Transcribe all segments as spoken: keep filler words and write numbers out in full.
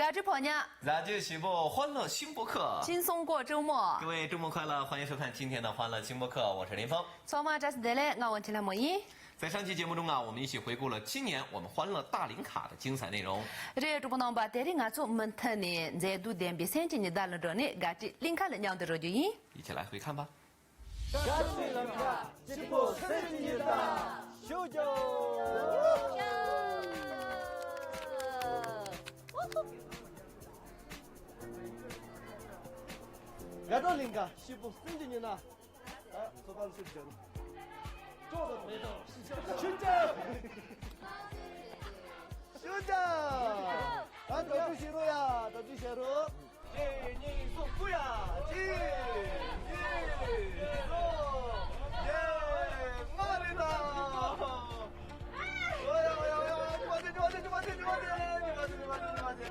ཨ་ཅེ་ཕོ་ཉ། མཛའ་གྲོགས་ཞིག་པོ་欢乐新播客。轻松过周末。各位周末快乐，欢迎收看今天的欢乐新播客，我是林峰。ཚང་མ་བཀྲ་ཤིས་བདེ་ལེགས། ང་ཝང་ཆི་ལྷ་མོ་ཡིན། 在上期节目中啊，我们一起回顾了今年我们欢乐大林卡的精彩内容。རེད། གྲོགས་པོ་རྣམ་པ། དེ་རིང་ང་ཚོ་མུ་མཐུད་ནས་མཛེས་སྡུག་ལྡན་པའི་སེམས་ཀྱི་ཉི་ཟླ་ལ་འགྲོ་ནས་དགའ་སྤྲོའི་གླིང་ཁ་ལ་མཉམ་དུ་འགྲོ་རྒྱུ་ཡིན། 一起来回看吧。 དགའ་སྤྲོའི་གླིང་ཁ་སྐྱིད་པོ་སེམས་ཀྱི་ཉི་ཟླ། ཤུགས་རྒྱོབ། དགའ་སྤྲོའི་གླིང་ཁ་སྐྱིད་པོ་སེམས་ཀྱི་ཉི་ཟླ། ཨ། ཚོ་པ་ལ་ཤུགས་རྒྱོབ། ཅོག་ཙེ་མེད་དོ། ཤུགས་རྒྱོབ། ཤུགས་རྒྱོབ། ད་ད་དུ་བྱེད་རོགས་ཡ། ད་དུ་བྱེད་རོགས། གཅིག་གཉིས་གསུམ། སུ་ཡ། གཅིག་གཉིས་གསུམ། ཡེ། ལྔ་རེད་ད། ཨོ་ཡ་ཨོ་ཡ་ཨོ་ཡ། ཉི་མ་ཅན། ཉི་མ་ཅན། ཉི་མ་ཅན། གཅིག་གཉིས་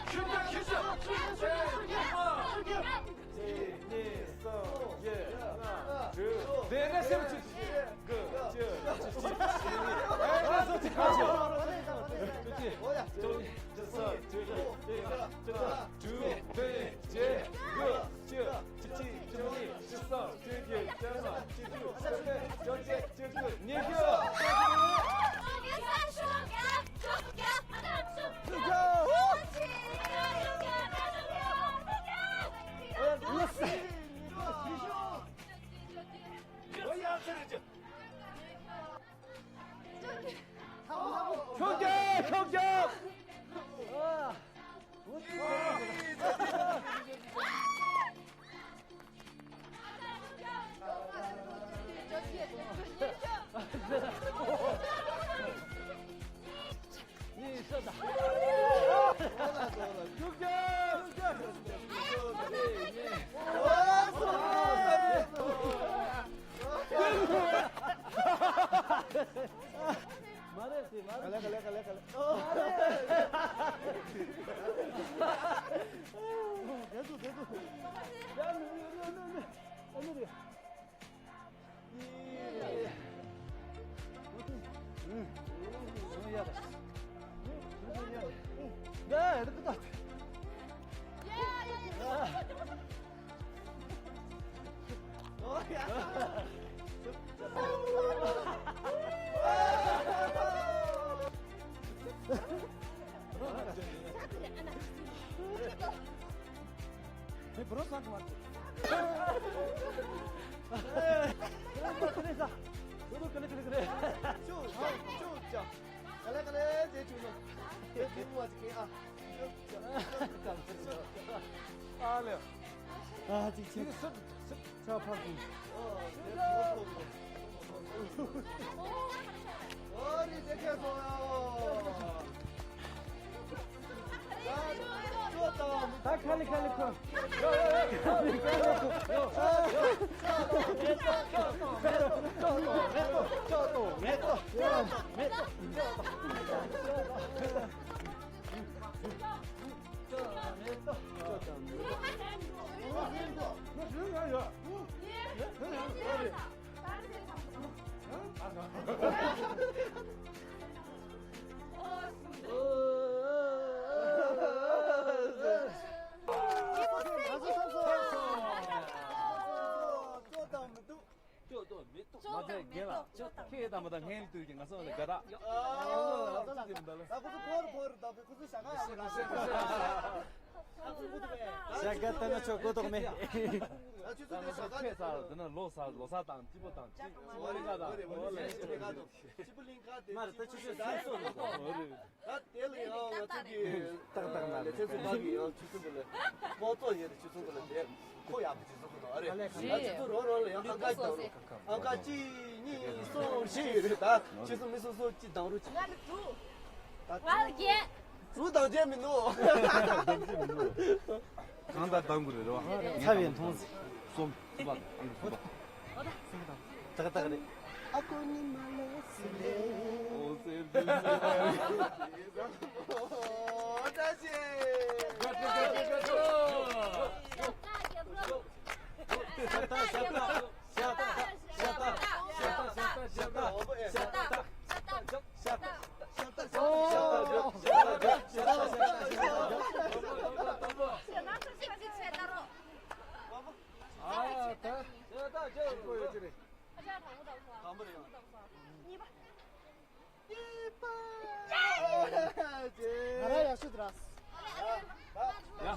གསུམ། བྱས་ན་སེམས་ཅིག་དགུ། བཅུ། བཅུ་གཅིག་བཅུ་གཉིས། ཨེ། ཁ་སོ་ཅིག་ཁ་སོ། བཅུ་གཅིག་བཅུ་གཉིས། བཅུ་གསུམ། བཅུ་བཞི། བཅུ་བཞི། བཅུ་དྲུག་བཅུ་བདུན། བཅུ་དགུ། བཅུ། བཅུ་གཅིག་བཅུ་གཉིས། བཅུ་གསུམ། བཅུ་བཞི། བཅུ་ལྔ། བཅུ་དྲུག་བཅོ་བརྒྱད། བཅུ་དགུ། ཉི་ཤུ། ཤུགས་རྒྱོབ། ཤུགས་རྒྱོབ། མ་རེད་དེ། མ་རེད། ག་ལེ་ག་ལེ་ག་ལེ་ག་ལེ། ཨོ། དེ་ཚོ་དེ་ཚོ། ཡ། ནུ་ནུ་ནུ་ནུ། ཨ་ནི་རེད། ཨ་ལེ། ཨ་ཅིག་ཅིག་ཕར་ཀུན། ཨོ་རི་དེ་ཁྱེད་སོང་། ད་ཁ་ལི་ཁ་ལི་ཁོ། ཅོག་ཙེ་མེ་ཏོག་མ་ཚད་རྒན་ལགས། ཁྱེད་དང་མ་དང་ངན་ལ་ལྟོས་ཀྱི་ང་ཚོ་ལ་དགའ་རྟགས། ཨ། ཨ། ཁོ་ཚོ་ཕོར་ཕོར་དང་ཁོ་ཚོ་ཞྭ་སྒ་ཡང་ཞྭ་སྒ་བཏང་ན་ཆོག་གོ་དོག་མེད། ང་ཆུ་ཚོད་དེ་ཞྭ་སྒ་ཡང་ཞྭ་སྒ། དེ་ན་ལོ་གསར་ལོ་གསར་དང་སྐྱིད་པོ་དང་སྐྱིད་པོ་ལིང་ག་དང་ལོ་ལེགས་ཤོག་ལིང་ག་དང་སྐྱིད་པོ་ལིང་ག་དེ། མ་རེད། ད་ཆུ་ཚོད་སུས་སོ་ནི་གོ། ད་དེ་ལ་ཡང་ང་ཚོ་གི་ཏག་ཏག་ན་ལེ་ཚེ་ཚུ་བ་གི་ཡང་ཆུ་ཚོད་འདི་ལ་དམངས་གཙོ་ཡོད་དེ་ཆུ་ཚོད་འདི་ལ་དེ་ཁོ་ཡག་པོ་ཆུ་ཚོད་ཁོ་ཐོག་ཨ་རེད། ཨ་ཆུ་ཚོད་རོ་རོ་ལ་ཡང་ཨང་ཀ་གི་ཨང་ཀ་གཅིག་གཉིས་གསུམ་བཞི་ཡོད་རེད། ད་ཆུ་ཚོད་མི་སོ་སོ་གཅིག་དང་རུ་གཅིག་ང་ལ་དྲུག་ང་ལ་བརྒྱད། དྲུག་དང་བརྒྱད་མི་འདུག་གང་ལྟར་དང་དགོས་རེད་རོ། ཚ་བའི་མཐོང་ཟེར། གསུམ། གསུམ་པ། ཨ་ནི་གསུམ་པ། ཏག་ཏག་རེད། ཨ་ཁུ་ཉི་མ་ལོ་སི་ལེ། ཨོ་སེ་བདུན་ཅུ། ཨོ་བཀྲ་ཤིས། བཀྲ་ཤིས་བཀྲ་ཤིས་བཀྲ་ཤིས། ཤ་སྟག་ཤ་སྟག་ཤ་སྟག་ཤ་སྟག་ཤ་སྟག་ཤ་སྟག་ཤ་སྟག་ཤ་སྟག་ཤ་སྟག་། ཡ།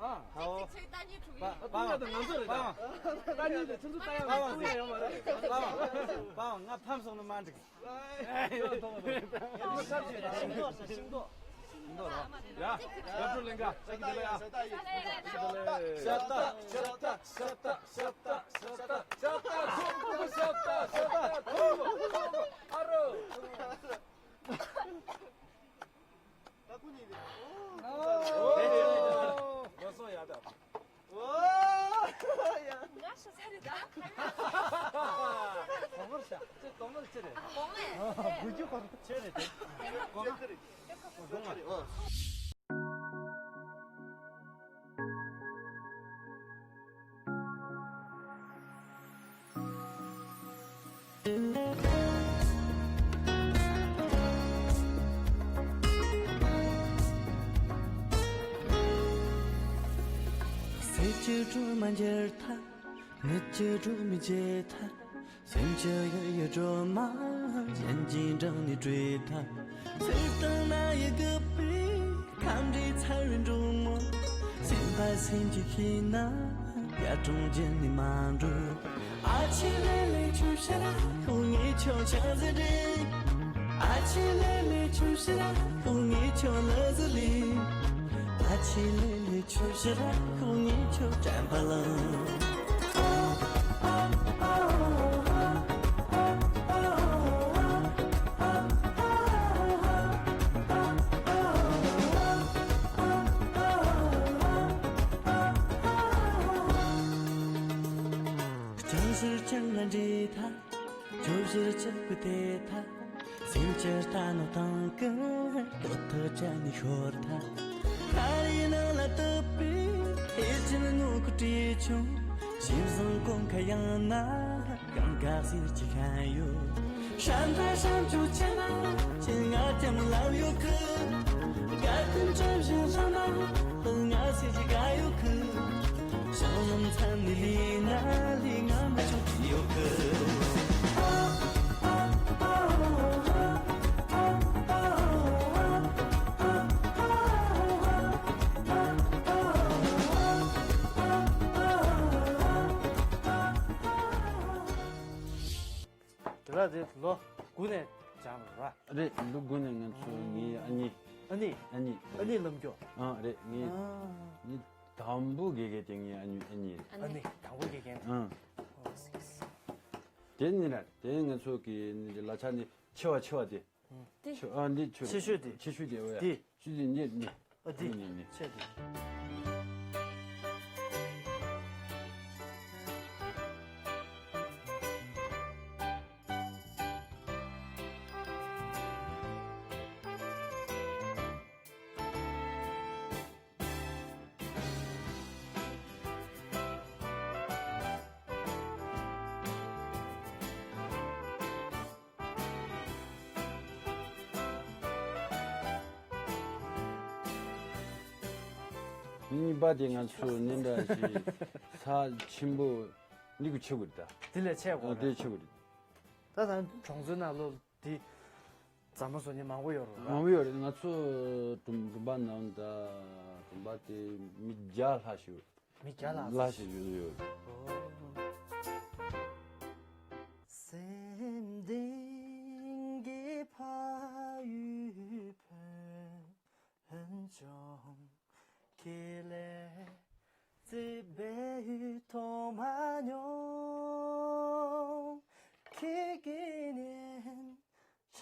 ཨ། ཧའོ། པ་པ་ང་ཚོ་རེད་ད། ད་ཉིད་དེ་ཁྱེད་ཚོ་ལྟ་ཡག་ལྟ་ཡག་ཡོད་མ་རེད། པ་པ་ང་ཕམ་སོང་ན་མ་འགྲིག་ཡ། ཡ། ཡ། ཡ། ཡ། ཡ། ལེན་ག་ཅིག་དེ་ལ་ཡ། ཞབས་ཏ་ཞབས་ཏ་ཞབས་ཏ་ཞབས་ཏ་ཞབས་ཏ་ཞབས་ཏ་ཞབས་ཏ་ཞབས་ཏ་ཨ་རོ། ད་ཀུ་ཉིད་དེ། ཨོ། ལོ་སོ་ཡ་ད། ཨོ། ཡ། ང་ཤ་ཚ་རེད་ད། གོང་མར་ཤ། ཁྱེད་གོང་མར་ཅི་རེད། གོང་མ་རེད། དགུ་རྒྱུ་གོང་མ་ཅི་རེད་དེ། གོང་མ་རེད། གོང་མ་རེད། ཨོ། ཟས་ཀྱི་གྲོགས་མ་འགྱུར་ཐལ། མིག་གི་གྲོགས་མི་བརྗེད་ཐལ། སེམས་ཀྱི་ཡུལ་ཡུལ་སྒྲོལ་མ། གཞན་གྱིས་འགྲངས་ནས་བྲོས་ཐལ། ཚེ་སྟེང་ན་ཡི་གུ་པའི་ཁམས་འདྲེས་ཚར་བའི་འབྲོག་མོ། སེམས་པ་སེམས་ཀྱིས་ཤེས་ན་ཡར་གྲོང་ཁྱེར་ནས་མ་འགྲོ། ཨ་ཆི་ལེ་ལེ་ཆུ་ཤ་ཁོ་ངའི་ཆོ་ཆ་ཟེར་རེད། ཨ་ཆི་ལེ་ལེ་ཆུ་ཤ་ཁོ་ངའི་ཆོ་ལ་ཟེར་ལེ། ཨ་ཆི་ལེ་ལེ་ཆུ་ཤ་ཁོ་ངའི་ཆོ་དྲན་པ་ལ། ལྕགས་ཞིག་ལྕགས་ལ་འདྲེས་ཐལ། ཁྱོད་ཕྱིར་ཆགས་པའི་དེ་ཐ། སེམས་ཀྱི་རྟ་ནོར་དང་གི་རྡོ་ཐག་བཅད་ནས་ཤོར་ཐལ། ཁ་རིའི་ནང་ལ་བཏབ་པའི་ཨེ་ཅིན་སྔོ་ཁུ་བྲིས་ཆུང་། ཞིབ་བཟང་གོང་ཁ་ཡང་ན་གང་ག་ཟེར་གྱི་ཁ་ཡོད། ཧྲན་ཐ་ཧྲན་ཆུ་ཆེ་ན་ཆེ་ང་ཀྱང་ལབ་ཡོད་གི། དགའ་ལྡན་བཀྲ་ཤིས་ལྷ་ན་ལྷ་ང་ཟེར་གྱི་དགའ་ཡོད་གི། ཞང་ནམ་མཚན་ནི་ལི་ན་ལི་ང་མ་ཆུ་ཡོད་གི། དེ་ལ་དེ་ལོ་དགུ་ནས་སྦྱངས་ར། རེད། ལོ་དགུ་ནས་ང་ཚོ་ངའི་ཨ་ནེ། ཨ་ནེ། ཨ་ནེ། ཨ་ནེ་ལམ་རྒྱུ། ཨ་རེད། ངའི་ཨ། ངའི་དང་པོ་དགེ་རྒན་དེ་ངའི་ཨ་ནེ། ཨ་ནེ། ཨ་ནེ་དང་པོ་དགེ་རྒན། ཨ། ཨོ་སིག་སིག། དེ་ནི་ར་དེ་ང་ཚོ་གི་ནི་ལ་ཆ་ནི་ཆེ་བ་ཆེ་བ་དེ། དེ། ཆེ་ཨ་འདི་ཆེ་ཆེ་ཤོས་དེ། ཆེ་ཤོས་དེ་འོ་ཡ། དེ། ཆུ་དེ་ནི་ནི། ཨ་དེ། ནི་ནི་ནི། ཆེ་དེ། གཉིས་པ་དེ་ང་ཚོ་ནི་འདྲ་ཞིག་ས་ཆེན་པོ་འདི་གུ་ཆེ་དགོས་ད། དེ་ལས་ཆེ་དགོས་ཨ་རེད། དེ་ཆེ་དགོས་རེད། ད་ད་གྲོང་ཚོའི་ནང་ལོ། དེ་ཛ་མ་བཟོ་མཁན་མང་པོ་ཡོད་རེད་ར། མང་པོ་ཡོད་རེད། ང་ཚོ་གྲོང་གྲོང་པ་ནང་ད་གྲོང་པ་དེ་མི་བརྒྱ་ལྷག་ཞིག་མི་བརྒྱ་ལྷག་ལྷག་ཞིག་ཡོད་ཡོད། སེམས་གཏིང་གི་ཕ་ཡུལ་ཕུན་སུམ་ཚོགས། ཁྱེད་ལས་རྩིས་པའི་ཐོག་མ་མྱོང་། ཁྱེད་ཀྱི་ཉིན་ཆ་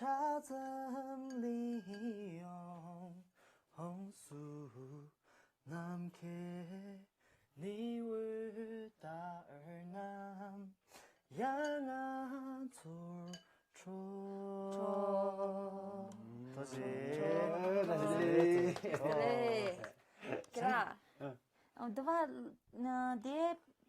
ཙམ་ལ་ཡོང་། ཧོང་སུ་ནམ་མཁའི་ནི་འོད་ལྟར་རྣམ། ཡ་ང་ཚོར་འཕྲོ། ཐུགས་རྗེ་ཆེ། ཐུགས་རྗེ་ཆེ། ལེ། ཀྱ་ར། ཨ། འདི་བ། ན་དེ་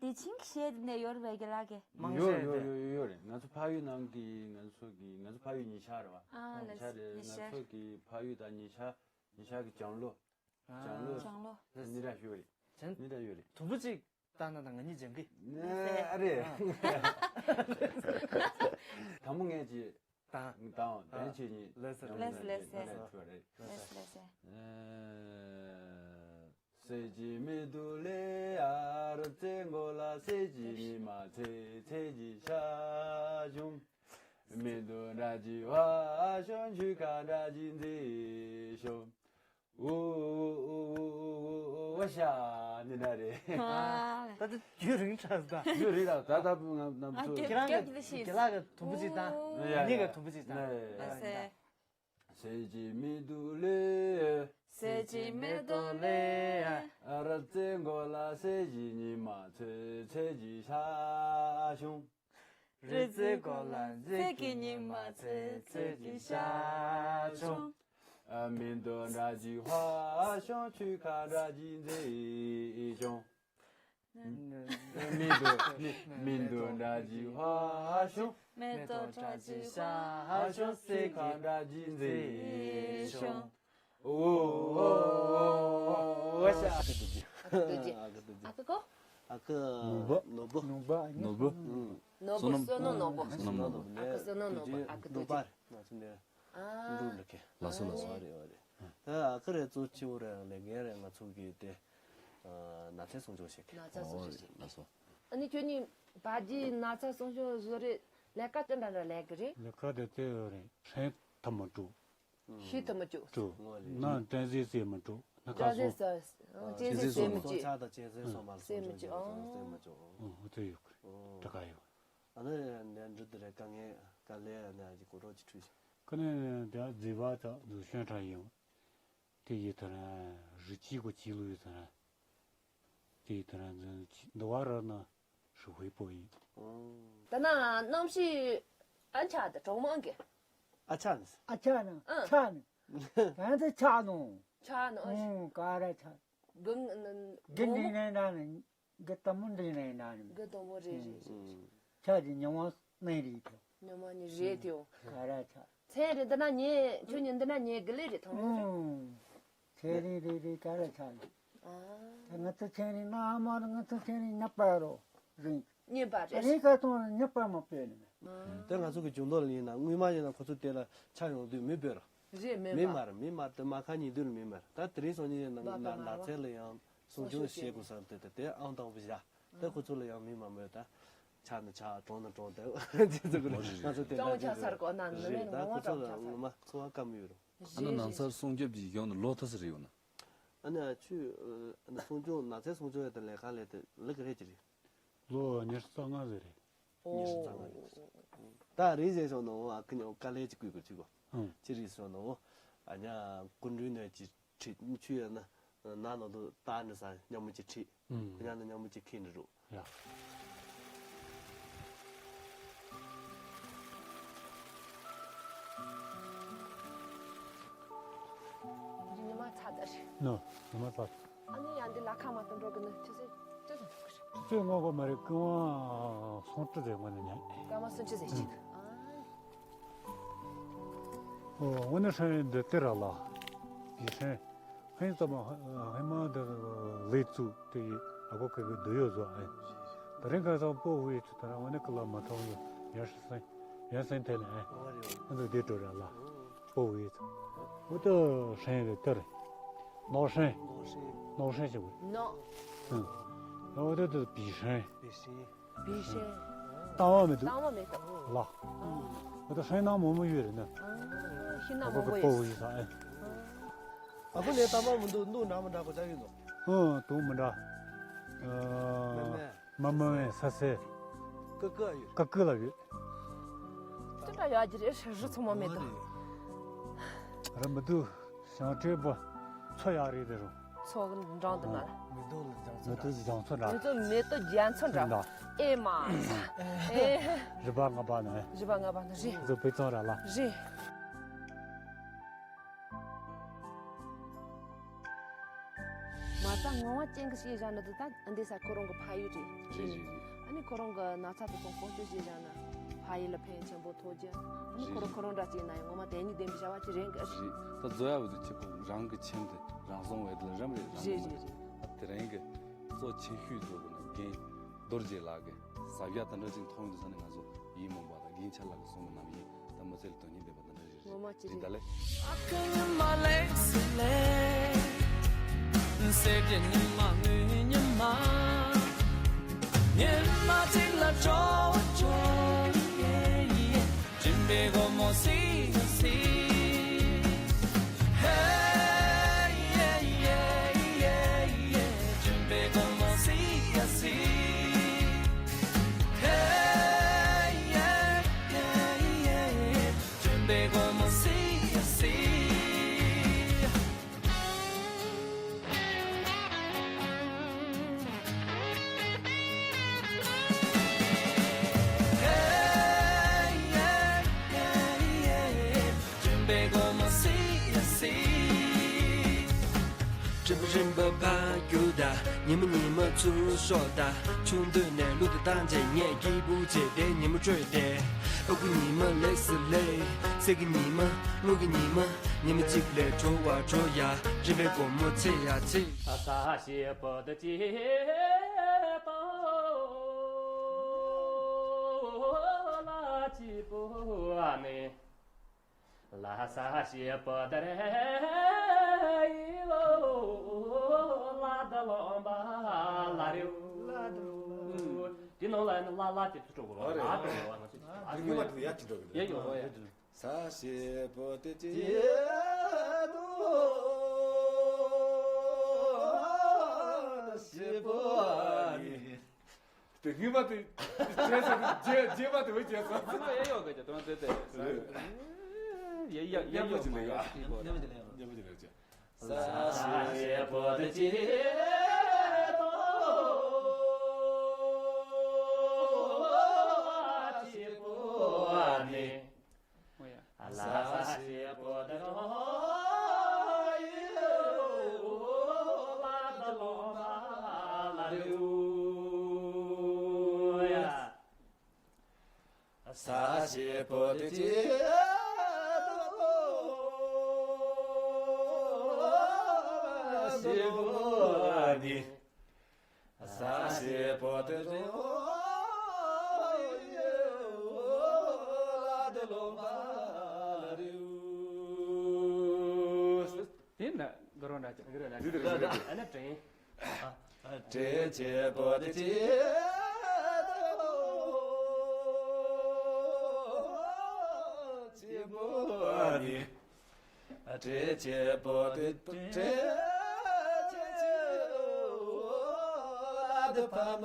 དེ་ཆིང་གི་གཞས་འདི་ནས་ཡོར་བའི་གི་ལ་གི། མང་ཡོད་ཆེ་ཡོད་དེ། ཡོད་ཡོད་ཡོད་རེད། ང་ཚོ་ཕ་ཡུལ་ནང་གི་ང་ཚོ་གི་ང་ཚོ་ཕ་ཡུལ་ཉི་ཤར་རེད་བ། ཨ་ཉི་ཤར་རེད། ཉི་ང་ཤར། ཚོ་གི་ཕ་ཡུལ་དང་ཉི་ཤར་ཉི་ཤར་གི་བྱང་ལོ། ཨ། བྱང་ལོ། བྱང་ལོ། ནི་ར་ཞུ་རེད། བྱང་། ནི་ར་ཡོད་རེད། དུམ་བུ་གཅིག་བཏང་ན་ད་ང་གཉིས་སྦྱང་གི། ནི་ཨ་རེད། ཨ། དང་པོ་ངས་ཀྱི། དང་། དང་། དེ་ཨ། ཁྱེད་གཉིས་ལགས་སོ། མཉམ་ལགས་སོ། དུ་ལགས་སོ། ལས་ཐུབ་རེད། ལགས་སོ། ལགས་སོ། ལགས་སོ། ཨ། གསེར་གྱི་མེ་ཏོག་ལེ་ཡ། རི་རྩེ་མགོ་ལ་གསེར་གྱི་ཉི་མ་ཚེ་ཚེ་གྱི་ཤ་ཞོན། མེ་ཏོག་འདྲ་གྱི་བ་ཤོང་། ཆུ་ཁ་འདྲ་གྱི་མཛེས་ཤོང་། ཨོ་ཨོ་ཨོ་ཨོ་ཨོ་ཨོ་ཤ་ནི་འདྲ་རེད། ཨ། ད་ལྟ་རྒྱུན་རིང་དྲགས་ད། རྒྱུན་རིང་དྲགས། ད་ལྟ་ང་རྣམ་ཨ་ཚོ། ཁྱེད་རང་གི་རྒྱབ་ཀྱི་ལ་ཤེས། རྒན་ལགས་ཀྱི་དུམ་བུ་གཅིག་དང་། ཨོ། ཡ་ཡ། ངེད་ཀྱི་དུམ་བུ་གཅིག་དང་། ཡ་ཡ། ལགས་སོ། གསེར་གྱི་མེ་ཏོག་ལེ། གསེར་གྱི་མེ་ཏོག་ལེ། རི་རྩེ་མགོ་ལ་གསེར་གྱི་ཉི་མ་ཚེ་ཚེ་གྱི་ཤ་ཞོན། རི་རྩེ་མགོ་ལ་གསེར་གྱི་ཉི་མ་ཚེ་ཚེ་གྱི་ཤ་ཞོན། མེ་ཏོག་འདྲ་གྱི་བ་ཤོང་། ཆུ་ཁ་འདྲ་གྱི་མཛེས་ཤོང་། མེ་ཏོག་མེ་མེ་ཏོག་འདྲ་གྱི་བ་ཤོང་། མེ་ཏོག་འདྲ་གྱི་ཤ་ཤོང་། གསེར་ཁ་འདྲ་གྱི་མཛེས་ཤོང་། ཨོ་ཨོ་ཨོ་ཨོ་ཤ། ཨ་ཁུ་རྡོ་རྗེ། ཨ་ཁུ་རྡོ་རྗེ། ཨ་ཁུ་ཀོ། ཨ་ཁུ་ནོར་བུ། ནོར་བུ། ནོར་བུ། ནོར་བུ། ཨུ། ནོར་བུ། བསོད་ནམས་ནོར་བུ། བསོད་ནམས་ནོར་བུ། ཨ་ཁུ་བསོད་ནམས་ནོར་བུ། ཨ་ཁུ་རྡོ་རྗེ། ནོར་བུ་རེད། ང་ཚོ་འདིར། ཨ། འབྲུག་འདྲ་གི། ལགས་སོ་ལགས་སོ། ཨོ་རེད་ཨོ་རེད། ད་ཨ་ཁུ་རེད། གཙོ་ཆེ་བོ་རེད། ལས་འགན་རེད། ང་ཚོ་གི་དེ་ཨ་ནགས་ཚལ་སྲུང་སྐྱོབ་བྱེད་མཁན། ནགས་ཚལ་སྲུང་སྐྱོབ་བྱེད་མཁན། ལགས་སོ། ཨ་ནི་ཁྱོད་གཉིས་བ་རྒྱུད་ནགས་ཚལ་སྲུང་སྐྱོབ་བཟོ་རེད། ལས་ཀ་དེ་འདྲ་འདྲ་ལས་ཀྱི་རེད། ལས་ཀ་དེ་དེ་རེད། ཧྲེང་ཐ་མ་དྲུག་ཤི་ཐུབ་མི་བཅུག་ངོ་ལེ། ན་སྤྲན་གཟན་བསད་མི་བཅུག་ན་ཁ་སྤྲན་གཟན་སོང་བསད་མི་བཅུག་སྤྲན་གཟན་བསད་མི་སོང་། བཅུག་ཆ་དང་གཅན་གཟན་སོང་མ་བསད་མི་བཅུག་བསད་མི་བཅུག་ཨོ་ཨོ་དེ་ཡོད་གི་རེད། ཨོ། དྲི་ག་ཡོད། ཨ་ནི་འདི་འདྲ་རེད། དཀའ་ངལ་དཀའ་ལས་ཨ་ནི་ཨ་ཅིག་གོ་རོགས་ཅིག་ཁྲུས་ཤིག་ཁ་ནས་འདི་རྫི་བ་དང་འདི་ཤོན་ཁྲ་ཡིན། དེ་ཡི་ཐ་ར་རི་ཅི་གོ་ཅི་ལུ་ཡི་ཐ་ར། དེ་ཡི་ཐ་ར་འདི་བ་ར་ན་ཧྲི་ཧུའི་པོ་ཡིན། ད་ན་གནམ་གཤིས་ཨ་ཆ་དེ་གྲོག་མང་གི། ཨ་ཆ་ནི། ཨ་ཆ་ནི། ཨ། ཆ་ནི། ད་ཚོ་ཆག་ནོ། ཆག་ནོ། ཨུང་། ག་རེ་ཆག་གི་འདི་ནས་ན་ནི། གི་ཏ་མོ་འདི་ནས་ན་ནི། གི་ཏ་མོ་རེད་རེད་རེད། ཆག་གི་ཉི་མ་ནས་རེད་དེ། ཉི་མ་ནས་རེད་དེ། ག་རེ་ཆག་ཚན་རེད། འདི་ན་ཉེ་ཁྱོད་ཉིན་འདི་ན་ཉེ་གི་ལེ་རེད་ཐང་། ཨུང་། ཚན་རེད་རེད་རེད། ག་རེ་ཆག་ཨ། ད་ང་ཚོ་ཚན་རིག་ན་ཨ་མ་ང་ཚོ་ཚན་རིག་ཉག་པ་རོ་རིང་། ཉེ་པ་རེད། རིང་ག་ཚོང་ཉག་པ་མ་སྤོས་ནི་མེད། དེ་ང་ཚོ་གི་རྒྱུ་ནོར་ཡིན་ན་སྔོན་མ་ཡིན་ན་ཁོ་ཚོ་དེ་ལ་ཆ་ཡོང་དུས་མི་སྤོས་ར། རེད། མི་མི་མ་མར་མི་མར་དེ་མ་ཁ་ཉིན་དུས་ལ་མི་མར། ད་དེ་རིང་སང་ཉིན་ཡིན་ན་ན་ནགས་ཚལ་ལ་ཡང་སྲུང་སྐྱོང་བྱེད་དགོས་བསམ་དེ་དེ་དེ་ཨང་དང་པོ་བཞག་དེ་ཁོ་ཚོ་ལ་ཡང་མི་མ་མོས་ད། ཆ་ནི་ཆ་གྲོང་ནི་གྲོང་དེ་ཅི་ཚོ་གི་ང་ཚོ་དེ་གྲོང་ཆ་སར་གོ་ན་ནི་ནི་ད་ངོ་ཁོ་ཚོ་གྲོང་ཆ་ལ་སར་ངོ་མ་འཚོ་བ་དཀའ་མོ་ཡོད་རུང་། ཨ་ནི་ནགས་ཚལ་སྲུང་སྐྱོབ་ཀྱི་ཡོང་ནི་ལོ་ཐ་སི་རེ་ཡོད་ན། ཨ་ནི་ཨ་ཆུ་ཨ་ནི་སྲུང་སྐྱོང་ནགས་ཚལ་སྲུང་སྐྱོང་ཡོད་དེ་ལས་ཀ་ལས་དེ་ལི་ག་རེ་ཅི་རེད། ལོ་ཉི་ཤུ་རྩ་ལྔ་ཟེར་རེད། ཉི་ཤུ་རྩ་ལྔ་རེད། ད་རེས་ཟེར་སོང་ནོ་ཨ་ཁི་ཉོ་དཀའ་ལས་ཅི་བསྐུལ་དགོས་ཅི་གོ་ཨང་། ཅི་རེད་སོང་ནོ་ཨ་ཉ་སྐུ་མགྲོན་ནས་ཅི་ཁྲིད་ཆུ་ཡོད་ན་ན་ནོ་དུ་ད་ནི་ས་ཉམ་མོ་ཅི་ཁྲིད། ཨང་། ཉ་ནི་ཉམ་མོ་ཅི་ཁི་ནི་རུ། ཡ། ཉི་མ་ཚ་ད་རེད། ནོ། ཉི་མ་ཚ། ཨ་ནི་ཡང་འདི་ལ་ཁ་མ་སྟོན་འགྲོ་གི་ནི་ཅི་ཟེར་ཅི་ཟེར་འགྲོ་གི་རེད། ཅི་ངོ་གོ་མ་རེད། ཀི་ཝང་སོང་ཏྲི་ཟེར་ངོ་ནི་ཉན། ཀ་མ་སུན་ཅི་ཟེར་ཅི། ཨོ་ངོ་ནི་ཧྲན་འདི་དེ་ར་ལ། ཡི་ཧྲན། ཧན་ཙམ་ཧན་མ་འདི་ལས་བཙུགས་དེ་ཡི་ཨ་གོ་ཁ་གི་འདི་ཡོད་བཟོ་ཨེ། ད་རིང་ཁ་སང་པོ་བུ་ཡི་ཚུ་ད་ར་ངོ་ནི་ཀི་ལ་མ་ཐོང་ཡོད་ཡར་ཧྲི་སན་ཡར་སན་ཐེ་ལ་ཨེ། ཨ་འདི་དེ་འགྲོ་ར་ལ། པོ་བུ་ཡི་ཚུ། འོ་ད་ཧྲན་རེད་དེ་རེད། ནོག་ཧྲན། ནོག་ཧྲན་ཆེ་བོ། ནོག་ཨུ། འོ་ད་ད་བི་ཧྲན། བི་ཧྲན། བི་ཧྲན། ཏང་བ་མི་འདུག་ཏང་བ་མེད་དོ། ལ། འོ་ད་ཧྲན་ནང་མོ་མོ་ཡོད་རེད་ན། ཤིང་ནང་མོ་མོ་ཡོད། པོ་བུ་ཡི་ས་ཨེ། ཨ་ཁུ་ནས་ཏང་བ་མི་འདུག་འདུག་འདྲ་མི་འདྲ་གོ་ཆ་ཡོད་འདུག་ཨུ། འདུག་མི་འདྲ། ཨ། མེ་མེ། མ་མ་བས་ས་སེ། ཀ་ཀ་ཡོད། ཀ་ཀ་ལ་ཡོད། ཏུ་ཏྲ་ཡོད་ཀྱི་རེད། རི་ཚོ་མ་མེད་དོ། རི་མི་འདུག་ཞང་སྤྲེལ་པོ་མཚོ་ཡག་རེད་དེ་རུ། མཚོ་འགྲམ་དུ་ན། མེ་ཏོག་ལ་རྒྱ་མཚོ་འདྲ། མེ་ཏོག་ལ་རྒྱ་མཚོ་འདྲ། མེ་ཏོག་མེ་ཏོག་རྒྱ་མཚོ་འདྲ། འདྲ། ཨེ་མ། ཨེ། རི་པ་ང་པ་ན། རི་པ་ང་པ་ན་རེད། ཚོ་བེ་ཙོང་ར་ལ། རེད། མ་རྩ་ངང་བ་ཅན་གྱི་ཞིག་བཞག་ན་དུ་ད་འདི་ས་ཁོ་རང་གི་ཕ་ཡུལ་རེད། རེད་རེད་རེད། ཨ་ནི་ཁོ་རང་གི་ན་ཚ་དེ་ཚོ་སྲུང་སྐྱོབ་ཞིག་བཞག་ན་ཕ་ཡུལ་ལ་ཕན་ཆེན་པོ་ཐོགས་རྒྱུ། ཨ་ནི་ཁོ་རང་ཁོ་རང་འདྲ་ཅིག་ཡིན་ན་ཡང་ངོ་མ་དེ་ཉིད་བདེན་པའི་བྱ་བ་ཅིག་རེད་གི། རེད། ད་བཟོ་ཡ་བུ་དུ་ཁྱེད་ཁོ་རང་གི་ཁྱིམ་དེ་རང་སྲུང་བའི་དེ་ལ་རམ་རེད་རང་རེད་རེད་རེད། ད་དེ་རིང་གི་གཙོ་ཆེ་ཤོས་བཟོ་དགོས་ན་རྒན་རྡོ་རྗེ་ལགས་ཀྱི་ཟབ་ཡ་དེ་འདྲ་ཅིག་མཐོང་ཡོང་དུས་ས་ནས་ང་ཚོ་ཡིད་སྨོན་པ་དང་རྒན་ཆ་ལགས་ཀྱི་གསུང་གི་ནམ་ཡིན་ད་ མ་ཚེ་ལ་དོན་སྙིང་ལྡན་པ་དང་འདྲ་རེད། ངོ་མ་ཅི་རེད། རེད་ད་ལེ། ཨ་ཁུ་ཉི་མ་ལེགས་སུ་ལེགས། སེར་བྱེས་ཉི་མ་དངུལ་ཉི་མ། ཉི་མ་གཅིག་ལ་འགྲོ་བ་འགྲོ་ཡི་ཡི། སྦྱིན་པའི་སྒོ་མོ་སི་ཡ་སི། ཧེ་ཡེ་ཡེ་ཡེ་ཡེ། སྦྱིན་པའི་སྒོ་མོ་སི་ཡ་སི། ཧེ་ཡེ་ཡེ་ཡེ་ཡེ། སྦྱིན་པའི་སྒོ་མོ་སི་ཡ་སི། རིམ་པ་རིམ་པ་ཕར་རྒྱུགས་དང་། ཉི་མ་ཉི་མ་ཚུར་ཤོག་དང་། ཆུང་དུས་ནས་གླུ་དེ་བཏང་བྱས་ངས་སྐྱིད་པོ་བྱས་ཏེ་ཉི་མ་བཅོས་ཏེ། ཨ་ཁུ་ཉི་མ་ལེགས་སུ་ལེགས། སེར་གྱི་ཉི་མ་དངུལ་གྱི་ཉི་མ། ཉི་མ་གཅིག་ལས་འགྲོ་བ་འགྲོ་ཡ། རིམ་པའི་སྒོ་མོ་ཚེས་ཡ་ཚེས། ས་ཞེས་པོ་ཏི་ཅི་ཏོ། ལ་ཅི་པོ་ཨ་ནི། ལ་ས་ཞེས་པོ་ཏི་རེ་ཡི་ལོ། ལ་ད་ལོ་འབའ་ལ་རེའུ། ལ་ད་ལོ། དེ་ནང་ལ་ཡང་ལ་ལ་དེ་ཚུར་འགྲོ་དགོས་རེད། ཨ་ལ་འགྲོ་དགོས་རེད། ང་ཚོ་ཨ་ཉི་མ་དེ་ཡར་ཅིག་འགྲོ་གི་རེད། ཡ་ཡོ་ཡ། ས་ཞེས་པོ་ཏི་ཅི་ཏོ། ཞེས་པོ་ཨ་ནི། དེ་ཉི་མ་དེ་བྱས་ས་དེ་རྗེས་མ་དེ་བས་བྱས་ས། ཉི་མ་ཡ་ཡོ་ག་ཅི་དོན་དེ་དེ། ཡ་ཡ་ཡ་ཡོ་མ་ཡོ་ཡ་ཡོ། ཉི་མ་དེ་ལས་ཡོ། ཉི་མ་དེ་ལས་ཡོ། ས་ཞེས་པོ་ཏི་ཅི་ཏོ། ཞེས་པོ་ཨ་ནི། ཨོ་ཡ། ལ་ས་ཞེས་པོ་ཏི་རོ། ལ་ད་ལོ་མ་ལ་རེའུ། ཡ། ས་ཞེས་པོ་ཏི་ཅི་ཏོ། ཞེས་པོ་ཨ་ནི། ས་ཞེས་པོ་ཏི་ཏོ། ལ་ད་ལོ་མ་ལ་རེའུ། དེ་ན་ག་རོ་འདྲ་ཅིག་འདི་དེ་རེད། ཨ་ན་དྲན། དྲན་བྱེད་པོ་ཏི་ཅི་ཏོ། ཅི་པོ་ཨ་ནི། དྲན་བྱེད་པོ་ཏི་དྲན་བྱེད་ལ་དུ་ཕ་མ་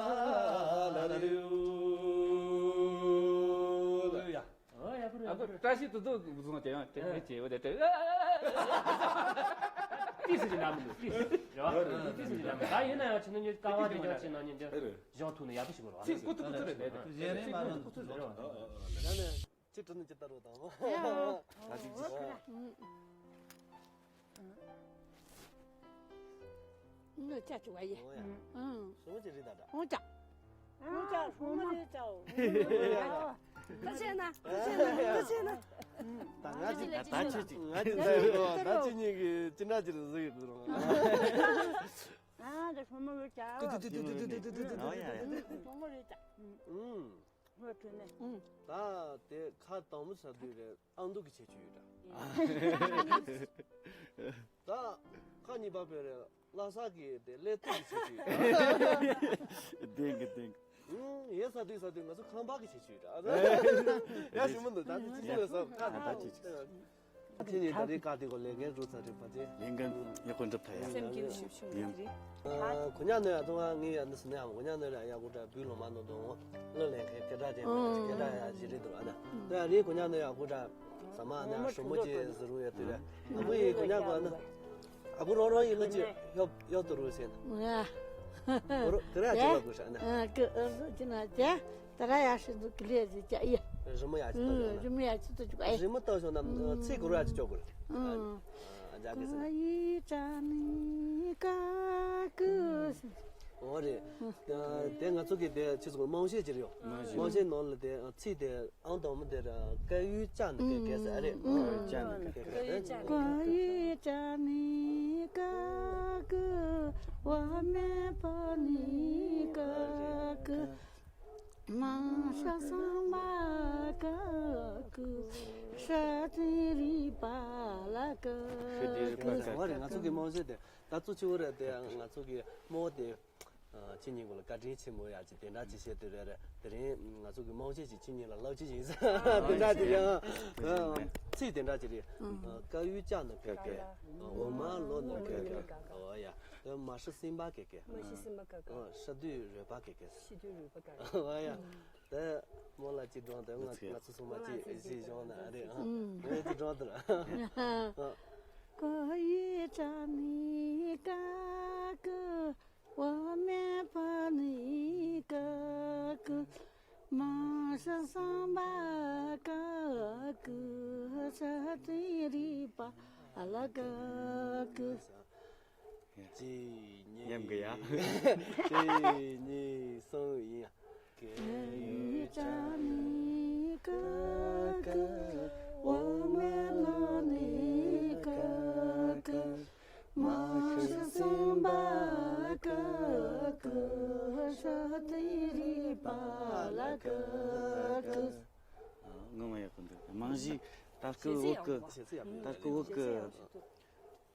ལ་རེའུ། ཡ། ཨོ་ཡ་ཁུ་རེ་ཨ་ཁུ་བཀྲ་ཤིས་དུ་དུ་བཟུང་དེ་ཡང་དེ་མི་བྱེད་འོ་དེ་དེ། ཏི་སི་ཅི་ན་མི་འདུག་ཏི་སི་རེད་བ། ཏི་སི་ཅི་ན་མི་འདུག་ད་ཡིན་ན་ཡང་ཕྱི་ནང་གཉིས་ཀ་བ་དེ་ཉོ་ཕྱི་ནང་གཉིས་འདི་གཞོང་ཐུག་ནས་ཡག་པོ་ཞིག་དགོས་རེད་བ། ཚིག་ཀུ་ཏུ་ཀུ་ཏུ་རེད་དེ། གཞན་རིགས་མ་ནང་དུ་ཚུར་འགྲོ། ཡ་ནས་ཅི་དྲི་ནི་ཅི་ལྟ་རོགས་དང་། ད་ཅིག་ཅིག་ངོ་ཅག་ཅུ་བ་ཡེ། ཨོ་ཡ། ཨང་། སོ་ཅི་རེད་ད་ད། ཨོ་ཅག་ཨོ་ཅག་སོ་མ་རེད་ཅག་ཨོ་ཡ། ད་ཆེ་ན་ད་ཆེ་ན་ད་ཆེ་ན། ད་ང་ཅི་ད་ད་ཆེ་ཅིག་ང་ཅི་ད་ད་ཅི་ཉིད་ཀྱི་ཅི་འདྲ་ཅི་རེད་ཟེར་གི་འདུག་རོང་། ཨ་ད་སོ་མ་རེད་ཅག་ཨོ་ཡ། སོ་མ་རེད་ཅག་ཨུམ། ཧོ་ཐོན་ནས། ཨུམ། ད་དེ་ཁ་དང་པོ་ཟ་དུས་རེད། ཨང་གདུག་གི་བྱེད་ཆུ་ཡོད་འདྲ། ད་ཁ་གཉིས་པ་བོད་རེད། ལྷ་ས་གི་དེ་ཀླད་སྟོད་ཀྱི་བྱེད་ཆུ་ཡོད་འདྲ། ལྡན་གི་ལྡན་གི། ཡས་ཟ་དུས་ཟ་དུས་ང་ཚོ་ཁང་པ་གི་བྱེད་ཆུ་ཡོད་འདྲ། ཡ་ཞིམ་མོ་འདུག་ད་དེ་ཅི་ཅི་ལ་ཟ་ཁ་ད་ཅི་ཅི། ཁྱེད་ཉིད་ད་རེས་བཀའ་དེ་གོ་ལས་འགན་རུ་ཚ་རེད་པ་ཅེ། ལས་འགན་ཡག་པོ་འགྲུབ་ཐལ་ཡ། སེམས་སྐྱིད་ཤུགས་ཤུགས་ཡིན་རེད། གོ་ཉག་ནོ་ཡ་ཏོ་ང་ངི་ཡ་འདི་སི་ནེ་ཡ་གོ་ཉག་ནོ་ཡ་ཡ་གོ་ཏྲ་བུ་ལོ་མ་ནོ་དོ་ལོ་ལེན་ཁེ་སྐད་གྲགས་ཅན་སྐད་གྲགས་ཡ་ཇི་རེད་དོ་ཨ་ན་ཏོ་ཡ་རེད། གོ་ཉག་ནོ་ཡ་གོ་ཏྲ་ས་མ་ཨ་ན་ཧྲུ་མོ་ཅེ་ཟི་རུ་ཡ་ཏོ་ཡ་ཨ་གོ་ཡི་གོ་ཉག་གོ་ཨ་ན་ཨ་གོ་རོ་རོ་ཡི་ལོ་ཅེ་ཡོ་ཡོ་ཏོ་རུ་སེ་ན་གོ་རོ་ཏི་ར་ཅེ་བ་གོ་ཤ་ཨ་ན་ཨ་གོ་ཨ་གོ་ཅི་ན་ཅེ། ད་ར་ཡ་ཤི་འདུག་གི་ལས་ཟིག་ཅག་ཡ། རི་མོ་ཡ་ཅི་ཏོ་ཡོད་ན། རི་མོ་ཡ་ཅི་ཏོ་ཅུག་ཨེ། རི་མོ་ཏོ་ཤོ་ན་ཚིག་གུ་ར་ཅི་ཅོ་གུ་ར། ཨ་ཇ་གི་སི། ཀ་ཡི་ཅ་ནི་ཀ་ཀུ། འོ་རེད། དེ་ང་ཚོ་གི་དེ་ཆི་ཟེར་དགོས་རྨང་གཞི་ཅི་རེད་ཡོད། རྨང་གཞི་ནང་ལ་དེ་ཚིག་དེ་ཨང་དང་པོ་དེ་ར་ཀ་ཡུ་ཅ་ནི་ཀ་ཀ་ཟེར་ཨ་རེད། ཀ་ཡུ་ཅ་ནི་ཀ་ཀ་ཟེར། ཀ་ཡི་ཅ་ནི་ཀ་ཀུ། བ་མེ་བ་ནི་ཀ་ཀུ། མ་ཧྲ་སམ་བྷ་ག་གུ་ཧྲ་ཏི་རི་པ་ལ་ཀ་ཧྲ་ཏི་རི་པ་ལ་ཀ། ང་ཚོ་གི་རྨང་གཞི་དེ་ད་གཙོ་ཆེ་བོ་རེད་དེ། ང་ཚོ་གི་རྨོ་དེ་ཁྱེད་གཉིས་ཀོ་ལ་བཀའ་དྲིན་ཆེན་མོ་ཡ་ཅིག་དེ་འདྲ་ཅིག་བཤད་དུས་རེད་རེད། དེ་རིང་ང་ཚོ་གི་རྨང་གཞི་ཅིག་ཁྱེད་གཉིས་ལ་ལབ་ཅིག་ཡིན་ས་དེ་འདྲ་ཅིག་ཡང་ཚིག་དེ་འདྲ་ཅིག་རེད། དཀར་ཡོལ་ལྕགས་ནི་ཀ་ཀ་འོ་མ་ལོ་ནི་ཀ་ཀ་འོ་ཡ། མ་ཧྲི་སིམ་པ་ཀ་ཀ་མ་ཧྲི་སིམ་པ་ཀ་ཀ་ཧྲ་དུས་རོལ་པ་ཀ་ཀ་ཤི་དུས་རོལ་པ་ཀ་ཀ་འོ་ཡ། དེ་རྨོ་ལ་ཅིག་སྒྲོན་དེ་ང་ང་ཚོ་ཚང་མ་ཅིག་ཅིག་སྦྱོང་ན་རེད་ཨ། ངས་ཅིག་སྒྲོན་དེ་ར། ཀོ་ཡི་ཅ་ནི་ཀ་ཀུ། འོ་མའི་པ་ནི་ཀ་ཀུ། མ་ཧྲ་སམ་བྷ་ག་གུ་ཧྲ་ཏི་རི་པ་ལ་ཀ་ཀུ། གཅིག་གཉིས། མཉམ་གི་ཡ། གཅིག་གཉིས་གསུམ་ཡིན། ཀེ་ཡི་ཅ་ནི་ཀ་ཀ་འོ་མ་ལོ་ནི་ཀ་ཀ་མ་ཧྲི་སམ་བྷ་ག་གུ་ཧྲ་ཏི་རི་པ་ལ་ཀ་ཀུ། ངོ་མ་ཡག་པོ་འདུག་རྨང་གཞི་ད་སྐུ་བོད་གི་ད་སྐུ་བོད་གི་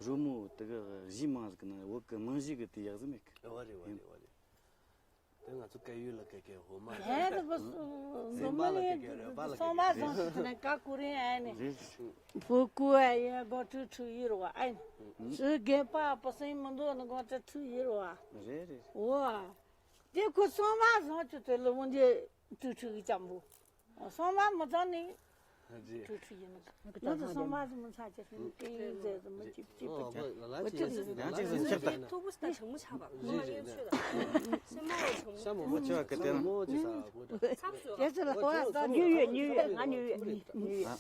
རོལ་མོ་དེ་གི་གཞས་མང་ཟིག་གི་ནང་བོད་གི་རྨང་གཞི་གི་དེ་ཡག་ཟིག་མེད་གི། རེད་བ་རེད་བ་རེད་བ་རེད། དེ་ང་ཚོ་བཀའ་ཡུལ་ལ་བཀའ་བཀའ་འོ་མ་ཧེ་ད་པ་སེམས་པ་ལ་བཀའ་བཀའ་རོལ་པ་ལ་སོང་བ་བཀའ་བཀའ་སོང་ཞིག་ནས་ཀ་ཀུ་རེ་ཨ་ནི། རེད། བུ་ཀུ་ཨ་ཡེ་གོ་ཁྲུ་ཁྲུ་ཡིར་བ་ཨ་ནི། ཚུ་རྒན་པ་པ་སེང་མི་འདུག་ནི་གོ་ཁྲུ་ཁྲུ་ཡིར་བ། རེད་རེད། འོ། དེ་ཁོ་སོང་བ་སོང་ཆུ་དེ་ལོ་མོ་འདི་ཁྲུ་ཁྲུ་གི་ཅམ་བུ། སོང་བ་མི་ཚང་ནི། ཁྲུ་ཁྲུ་ཡིན་ནི། ང་ཚོ་སོང་བ་སོང་མི་ཚང་ཆེ་སོང་ཏེ་ཟེར་ཟེར་མི་ཅིག་ཅིག་པ་ཅིག་ཡང་ཅིག་སོང་ཆེ་ད་ན། ཐུག་པོ་སྟ་ཆང་མོ་ཆག་པ། ཤ་མོ་མོ་ཆེ་བ་ག་དེ་ན། ཚབ་སོ། དེ་ཚོ་ལ་ཧོ་ལ་ཉུ་ཡོད་ཉུ་ཡོད་ང་ཉུ་ཡོད་ཉུ་ཡོད།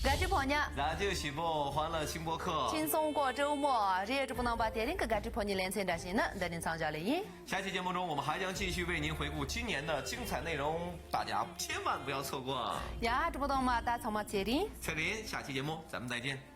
བཀའ་དྲིན་ཕོ་ཉ། 咱就喜欢欢乐新播客。 轻松过周末。རེད། གྲོགས་པོ་རྣམ་པ་དེ་རིང་གི་བཀའ་དྲིན་ཕོ་ཉའི་ལེ་ཚན་འདྲ་བྱས་ན་འདི་ནས་མཚམས་བཞག་ལེ་ཡིན། 下期节目中，我们还将继续为您回顾今年的精彩内容，大家千万不要错过。 ཡ། གྲོགས་པོ་རྣམ་པ་ད་ཚང་མ་ཚེ་རིང་། 蔡林，下期节目咱们再见。